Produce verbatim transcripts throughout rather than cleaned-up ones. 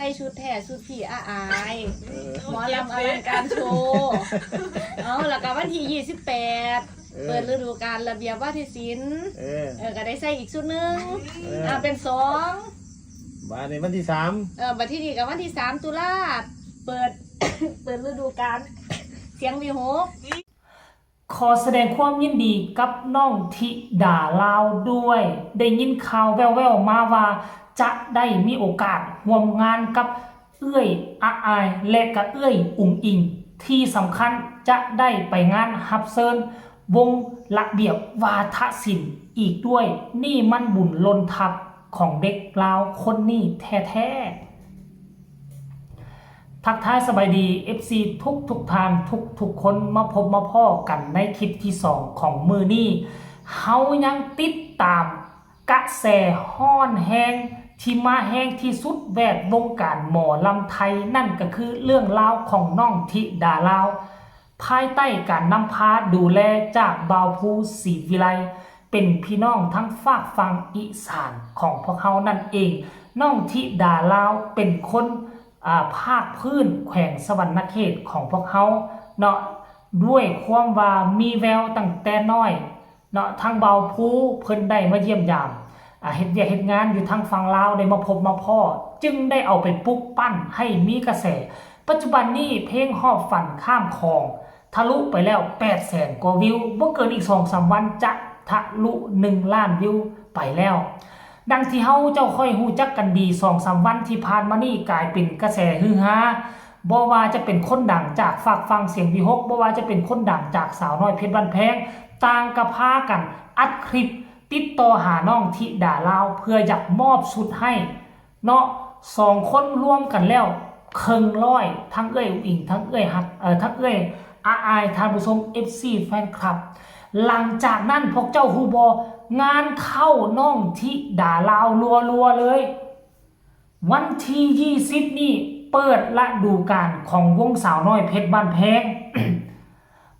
ใส่ชุดแท้ชุดพี่อาอาย เออ หมอลำอลังการโชว์ เอาแล้วก็วันที่ยี่สิบแปด เออ เปิดฤดูกาลระเบียบวาทศิลป์ เออ เออ ก็ได้ใส่อีกชุดหนึ่ง เออ อ่า เป็นสอง บาดนี้วันที่สาม เออ บัดที่นี่กับวันที่สามตุลา เปิด เปิดฤดูกาล เสียงวีหก ขอแสดงความยินดีกับน้องธิดาลาวด้วย ได้ยินข่าวแว่วๆมาว่าจะได้มีโอกาสร่วมงานกับเอื้อยอาอายและกับเอื้อยอุ๋งอิ๋ง ที่สำคัญจะได้ไปงานรับเชิญวงระเบียบวาทศิลป์อีกด้วย นี่มันบุญล้นทับของเด็กลาวคนนี้แท้ๆ ทักทายสบายดี เอฟซี ทุกทุกท่าน ทุกทุกคน มาพบมาพ้อกันในคลิปที่สองของมื้อนี้ เฮายังติดตามกระแสร้อนแฮงที่มาแฮงที่สุดแวดวงการหมอลำไทย นั่นก็คือเรื่องราวของน้องธิดาลาว ภายใต้การนำพาดูแลจากบ่าวภู ศรีวิไล เป็นพี่น้องทั้งฟากฝั่งอีสานของพวกเฮานั่นเอง น้องธิดาลาวเป็นคน อ่า ภาคพื้นแขวงสะหวันนะเขตของพวกเฮาเนาะ ด้วยความว่ามีแววตั้งแต่น้อยเนาะ ทางบ่าวภูเพิ่นได้มาเยี่ยมยาม อ่า เฮ็ดเวียกเฮ็ดงานอยู่ทางฝั่งลาว ได้มาพบมาพ้อ จึงได้เอาไปปลุกปั้นให้มีกระแส ปัจจุบันนี้เพลงฮอดฝันข้ามคลอง ทะลุไปแล้วแปดแสนกว่าวิว บ่เกินอีกสองสามวันจะทะลุหนึ่งล้านวิวไปแล้ว ดังที่เฮาเจ้าค่อยฮู้จักกันดี สองสามวันที่ผ่านมานี้กลายเป็นกระแสฮือฮา บ่ว่าจะเป็นคนดังจากฟากฝั่งเสียงวีหก บ่ว่าจะเป็นคนดังจากสาวน้อยเพชรบ้านแพง ต่างก็พากันอัดคลิปติดต่อหาน้องธิดาลาว เพื่ออยากมอบชุดให้ เนาะ สองคนรวมกันแล้วเคิ่งร้อย ทั้งเอื้อยอุ๋งอิ๋ง ทั้งเอื้อยฮัก เอ่อ ทั้งเอื้อยอาอาย ท่านผู้ชม เอฟซี แฟนคลับ หลังจากนั้นพวกเจ้าฮู้บ่ งานเข้าน้องธิดาลาวรัวๆเลย วันที่ยี่สิบนี่เปิดฤดูกาลของวงสาวน้อยเพชรบ้านแพง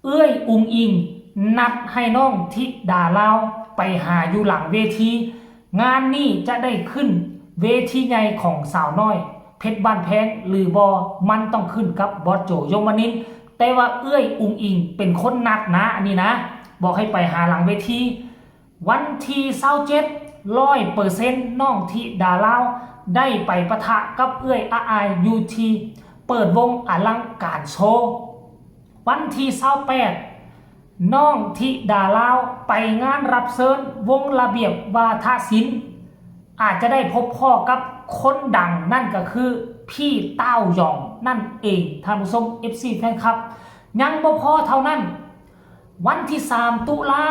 เอื้อยอุ๋งอิ๋งนัดให้น้องธิดาลาวไปหาอยู่หลังเวที งานนี้จะได้ขึ้นเวทีใหญ่ของสาวน้อยเพชรบ้านแพงหรือบ่ มันต้องขึ้นกับบอสโจ ยมนินทร์ แต่ว่าเอื้อยอุ๋งอิ๋งเป็นคนนัดนะ อันนี้นะ บอกให้ไปหาหลังเวที วันที่ซาวเจ็ด ร้อยเปอร์เซ็นต์ น้องธิดาลาวได้ไปปะทะกับเอื้อยอาอายอยู่ที่เปิดวงอลังการโชว์ วันที่ซาวแปด น้องธิดาลาวไปงานรับเชิญวงระเบียบวาทศิลป์ อาจจะได้พบพ้อกับคนดัง นั่นก็คือพี่เต้ายองนั่นเอง ท่านผู้ชม เอฟซี แฟนคลับ ยังบ่พอเท่านั้น วันที่สามตุลา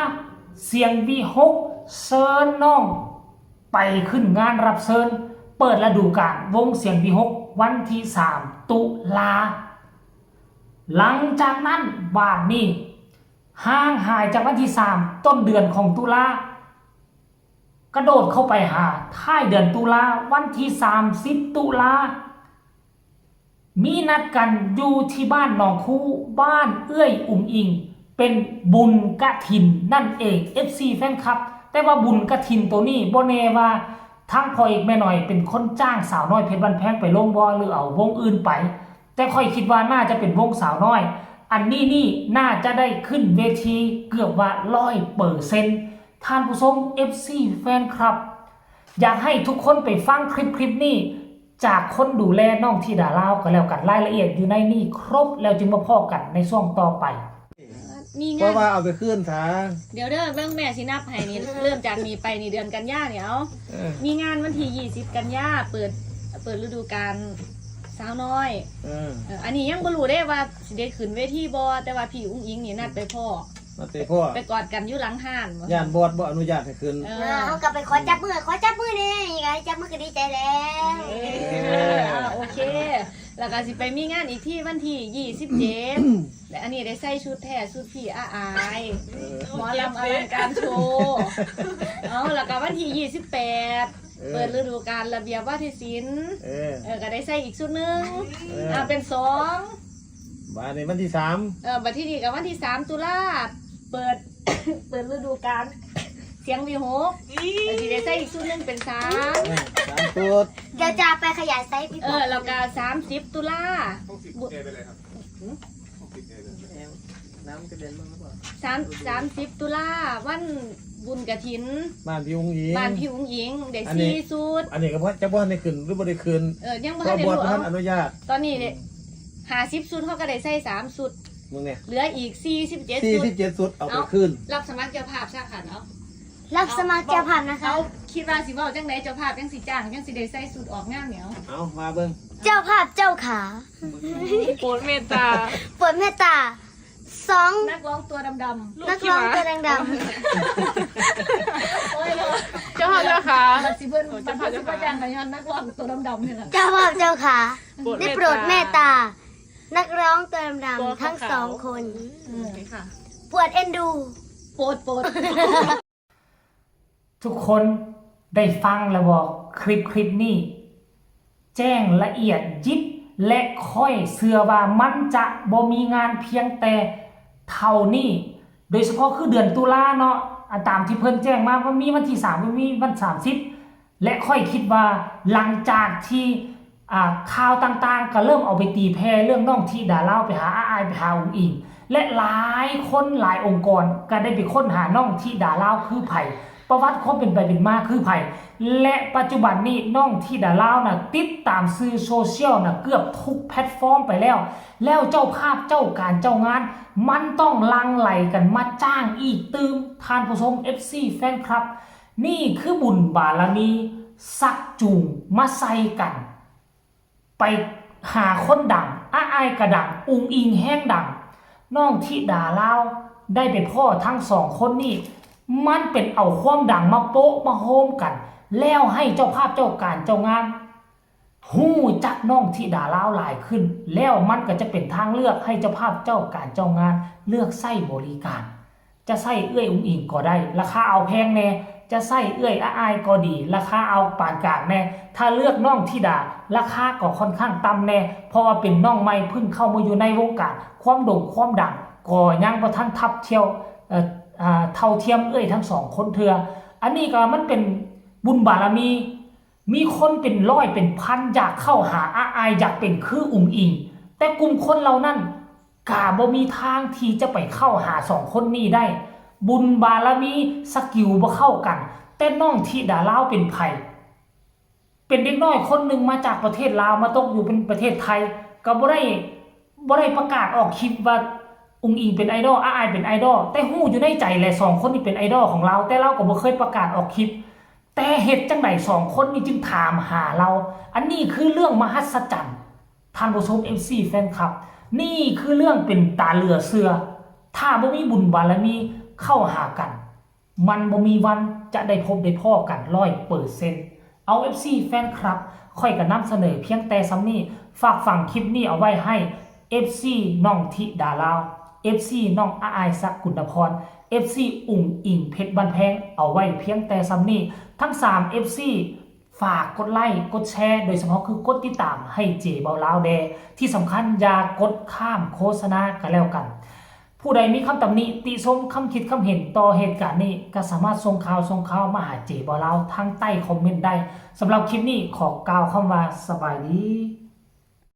เสียงวีหกเชิญน้องไปขึ้นงานรับเชิญเปิดฤดูกาลวงเสียงวีหก วันที่สามตุลา หลังจากนั้นบาดนี้ ห่างหายจากวันที่สามต้นเดือนของตุลา กระโดดเข้าไปหาท้ายเดือนตุลา วันที่สามสิบตุลา มีนัดกันอยู่ที่บ้านหนองคู บ้านเอื้อยอุ๋งอิ๋ง เป็นบุญกฐินนั่นเอง เอฟซี แฟนคลับ แต่ว่าบุญกฐินตัวนี้บ่แน่ว่าทางพ่อเอกแม่น้อยเป็นคนจ้างสาวน้อยเพชรบ้านแพงไปลงบ่ หรือเอาวงอื่นไป แต่ข้อยคิดว่าน่าจะเป็นวงสาวน้อย อันนี้นี่น่าจะได้ขึ้นเวทีเกือบว่าร้อยเปอร์เซ็นต์ ท่านผู้ชม เอฟซี แฟนคลับ อยากให้ทุกคนไปฟังคลิปคลิปนี้ จากคนดูแลน้องธิดาลาวก็แล้วกัน รายละเอียดอยู่ในนี้ครบ แล้วจึงมาพ้อกันในช่วงต่อไป มี เพราะ งาน ว่าเอาไปคืนซะ เดี๋ยวเด้อ เบิ่งแม่สินับให้นี่ เริ่มจากนี้ไปนี่เดือนกันยาเนี่ย เอา เออ มีงานวันที่ยี่สิบกันยา เปิด เปิดฤดูกาลสาวน้อย เออ เออ อันนี้ยังบ่รู้เด้ว่าสิได้ขึ้นเวทีบ่ แต่ว่าพี่อุ๋งอิ๋งนี่นัดไปพ้อ มาเตะพ่อ ไปกอดกันอยู่หลังห้านบ่ ย่านบอสบ่อนุญาตให้ขึ้น เออ เออ เขาก็ไปขอจับมือ ขอจับมือแน่ อีกไงจับมือก็ดีใจแล้ว เออ เออ อ่ะ โอเค แล้วก็สิไปมีงานอีกที่วันที่ยี่สิบเจ็ด และอันนี้ได้ใส่ชุดแท้ ชุดพี่อาอาย เออ หมอลำอลังการโชว์ เอา แล้วก็วันที่ยี่สิบแปด เออ เปิดฤดูกาลระเบียบวาทศิลป์ เออ เออ ก็ได้ใส่อีกชุดหนึ่ง เออ อ่า เป็นสอง บาดนี้วันที่สาม เออ บัดที่นี่ก็วันที่สามตุลา เปิด เปิดฤดูกาล เสียงวีหก แล้วสิได้ใส่อีกชุดหนึ่งเป็นสาม เออ สามชุด เดี๋ยวจะไปขยายไซส์พี่ เอ ป๊อ อ ป แล้วก็สามสิบตุลา หกสิบเอไปเลยครับ หืม หกสิบเอเลย น้ำกระเด็นบ้างหรือเปล่า สาม สามสิบตุลา วันบุญกฐิน บ้านพี่อุ๋งอิ๋ง บ้านพี่อุ๋งอิ๋ง ได้ อันนี้ สี่ชุด อันนี้ก็บ่ จะบ่ได้ขึ้นหรือบ่ได้ขึ้น เออ ยังบ่ เพราะ ทันได้ บอส รู้ บ่ทัน เอา อนุญาต ตอนนี้เนี่ย ห้าสิบชุด เขาก็ได้ใส่สามชุด มึงเนี่ย เหลืออีกสี่สิบเจ็ดชุด สี่สิบเจ็ดชุด เอาไป เอา คืน รับสมัครเจ้าภาพซะค่ะเนาะ รับสมัครเจ้าภาพนะคะ เอา คิดว่าสิเว้าจังใด เจ้าภาพจังสิจ้าง จังสิได้ใส่ชุดออกงานเนี่ย เอา มาเบิ่ง เจ้าภาพเจ้าขา โปรดเมตตา โปรดเมตตา สอง นักร้องตัวดำๆ นักร้องตัวดำๆ โอ้ย เจ้าภาพเจ้าขา บัดสิเพิ่น เจ้าภาพเจ้าขา บัดสิเพิ่นจ้างก็ย้อนนักร้องตัวดำๆนี่แหละ เจ้าภาพเจ้าขา โปรดเมตตา ได้โปรดเมตตา นักร้องตัวดำๆ ตัวขาวๆ ทั้งสองคน อืม ค่ะ โปรดเอ็นดู โปรด โปรด ทุกคนได้ฟังแล้วบ่ คลิป คลิปนี้ แจ้งละเอียดยิบ และข้อยเชื่อว่ามันจะบ่มีงานเพียงแต่เท่านี้ โดยเฉพาะคือเดือนตุลาเนาะ อันตามที่เพิ่นแจ้งมา มันมีวันที่สาม มันมีวันสามสิบ และข้อยคิดว่าหลังจากที่ อ่า ข่าวต่างๆ ก็เริ่มเอาไปตีแผ่เรื่องน้องธิดาลาวไปหาอ้าย ไปหาอุ๋งอิ๋ง และหลายคนหลายองค์กรก็ได้ไปค้นหาน้องธิดาลาวคือไผ ประวัติความเป็นไปเป็นมาคือไผ และปัจจุบันนี้น้องธิดาลาวน่ะติดตามสื่อโซเชียลน่ะเกือบทุกแพลตฟอร์มไปแล้ว แล้วเจ้าภาพเจ้าการเจ้างาน มันต้องหลั่งไหลกันมาจ้างอีกตื่ม ท่านผู้ชม เอฟซี แฟนคลับ นี่คือบุญบารมี ชักจูงมาใส่กัน ไปหาคนดัง อ้ายก็ดัง อุ๋งอิ๋งแฮงดัง น้องธิดาลาวได้ไปพ้อทั้งสองคนนี่ มันเป็นเอาความดังมาโปะมาโฮมกัน แล้วให้เจ้าภาพเจ้าการเจ้างาน ฮู้จักน้องธิดาลาวหลายขึ้น แล้วมันก็จะเป็นทางเลือกให้เจ้าภาพเจ้าการเจ้างานเลือกใช้บริการ จะใช้เอื้อยอุ๋งอิ๋งก็ได้ ราคาเอาแพงแน่ จะใช้เอื้อยอ้ายก็ดี ราคาเอาปานกลางแน่ ถ้าเลือกน้องธิดา ราคาก็ค่อนข้างต่ำแน่ เพราะว่าเป็นน้องใหม่เพิ่งเข้ามาอยู่ในวงการ ความโด่งความดังก็ยังบ่ทันทับเทียว เอ่อ อ่า เท่าเทียมเอื้อยทั้งสองคนเทื่อ อันนี้ก็มันเป็นบุญบารมี มีคนเป็นร้อยเป็นพันอยากเข้าหาอ้าย อยากเป็นคืออุ๋งอิ๋ง แต่กลุ่มคนเหล่านั้นก็บ่มีทางที่จะไปเข้าหาสองคนนี้ได้ บุญบารมี สกิลบ่เข้ากัน แต่น้องธิดาลาวเป็นไผ เป็นเด็กน้อยคนหนึ่งมาจากประเทศลาว มาตกอยู่เป็นประเทศไทย ก็บ่ได้ บ่ได้ประกาศออกคลิปว่าอุ๋งอิ๋งเป็นไอดอล อ้ายเป็นไอดอล แต่ฮู้อยู่ในใจแหละ สองคนนี้เป็นไอดอลของลาว แต่ลาวก็บ่เคยประกาศออกคลิป แต่เฮ็ดจั่งใดสองคนนี้จึงถามหาลาว อันนี้คือเรื่องมหัศจรรย์ ท่านผู้ชม เอฟซี แฟนคลับ นี่คือเรื่องเป็นตาเหลือเชื่อ ถ้าบ่มีบุญบารมีเข้าหากัน มันบ่มีวันจะได้พบได้พ้อกันร้อยเปอร์เซ็นต์ เอา เอฟซี แฟนคลับ ข้อยก็นำเสนอเพียงแต่ส่ำนี้ ฝากฝังคลิปนี้เอาไว้ให้ เอฟซี น้องธิดาลาว เอฟซี น้องอ้ายสกุลนพร เอฟซี อุ๋งอิ๋งเพชรบ้านแพง เอาไว้เพียงแต่ส่ำนี้ ทั้งสาม เอฟซี ฝากกดไลค์ กดแชร์ โดยเฉพาะคือกดติดตามให้เจเบาลาวแด่ ที่สำคัญอย่ากดข้ามโฆษณากันแล้วกัน ผู้ใดมีคำตำหนิติชม คำคิดคำเห็นต่อเหตุการณ์นี้ ก็สามารถส่งข่าวส่งข่าวมาหาเจเบาลาวทางใต้คอมเมนต์ได้ สำหรับคลิปนี้ขอกล่าวคำว่าสบายดี